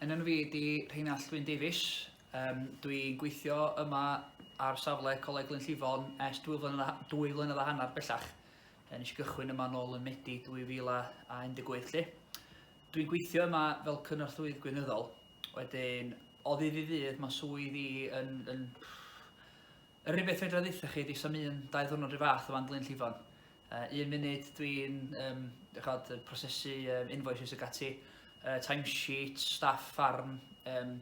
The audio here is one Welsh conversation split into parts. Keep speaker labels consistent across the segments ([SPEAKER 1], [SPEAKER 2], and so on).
[SPEAKER 1] Yn enw fi di Rheinallt Wyn Davies. Um, Dwi'n gweithio yma ar safle Coleg Glynllifon ers dwy flynedd, dwy flynedd a hanner bellach. E, nes i gychwyn yma nôl yn Medi 2018 lly. Dwi'n gweithio yma fel cynorthwyydd gweinyddol. Wedyn, o ddydd i ddydd, mae swydd i yn, yn Yr unig beth fedra i ddeutha chi ydi sa'm un, dau ddwrnod 'run fath o fan Glynllifon. Uh, un munud dwi'n um, chod, prosesu um, invoices ag ati, uh, timesheets, staff ffarm, um,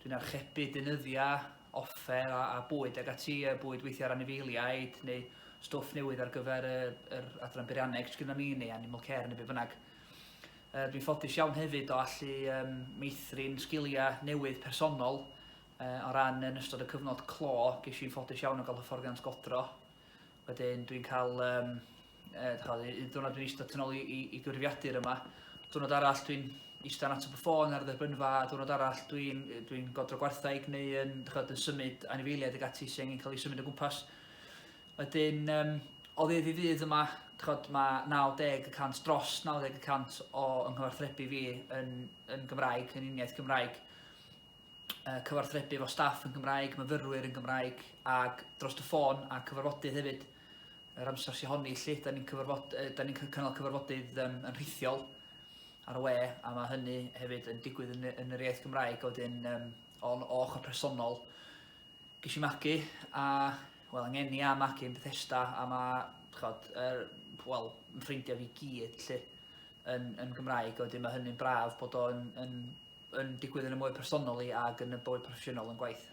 [SPEAKER 1] dwi'n archebu deunyddiau, offer a, a bwyd ag ati, uh, bwyd weithiau ar anifeiliaid neu stwff newydd ar gyfer yr, yr adran beirianneg sgynna ni neu animal care neu be bynnag. Uh, dwi'n ffodus iawn hefyd o allu um, meithrin sgiliau newydd personol O ran yn ystod y cyfnod clo, ges i'n ffodus iawn o gael hyfforddiant godro. Wedyn dwi'n cael, um, e, chod, un diwrnod dwi'n eistedd tu ôl i, i, i gyfrifiadur yma. Diwrnod arall dwi'n eistedd yn ateb y ffôn ar y dderbynfa, a diwrnod arall dwi'n dwi godro gwartheg neu yn, chod, yn symud anifeiliaid ag ati sy'n angen cael ei symud o gwmpas. Wedyn, um, o ddydd i ddydd yma, chod, mae 90%, dros 90% o yng nghyfathrebu fi yn, yn Gymraeg, yn uniaith Gymraeg. cyfarthrebu efo staff yn Gymraeg, myfyrwyr yn Gymraeg, ac dros y ffôn a cyfarfodydd hefyd. Yr amser sy'n honni lle, da ni'n cyfarfod, da ni'n cynnal cyfarfodydd um, yn rhithiol ar y we, a mae hynny hefyd yn digwydd yn, yn yr iaith Gymraeg, a wedyn um, o, o ochr personol, ges i magu, a, wel, angeni a magu yn Bethesda, a mae, chod, er, wel, yn ffrindiau fi gyd, lle, yn, yn Gymraeg, a wedyn mae hynny'n braf bod o'n yn, yn digwydd yn y mwy personol i ac yn y bywyd proffesiynol yn gwaith.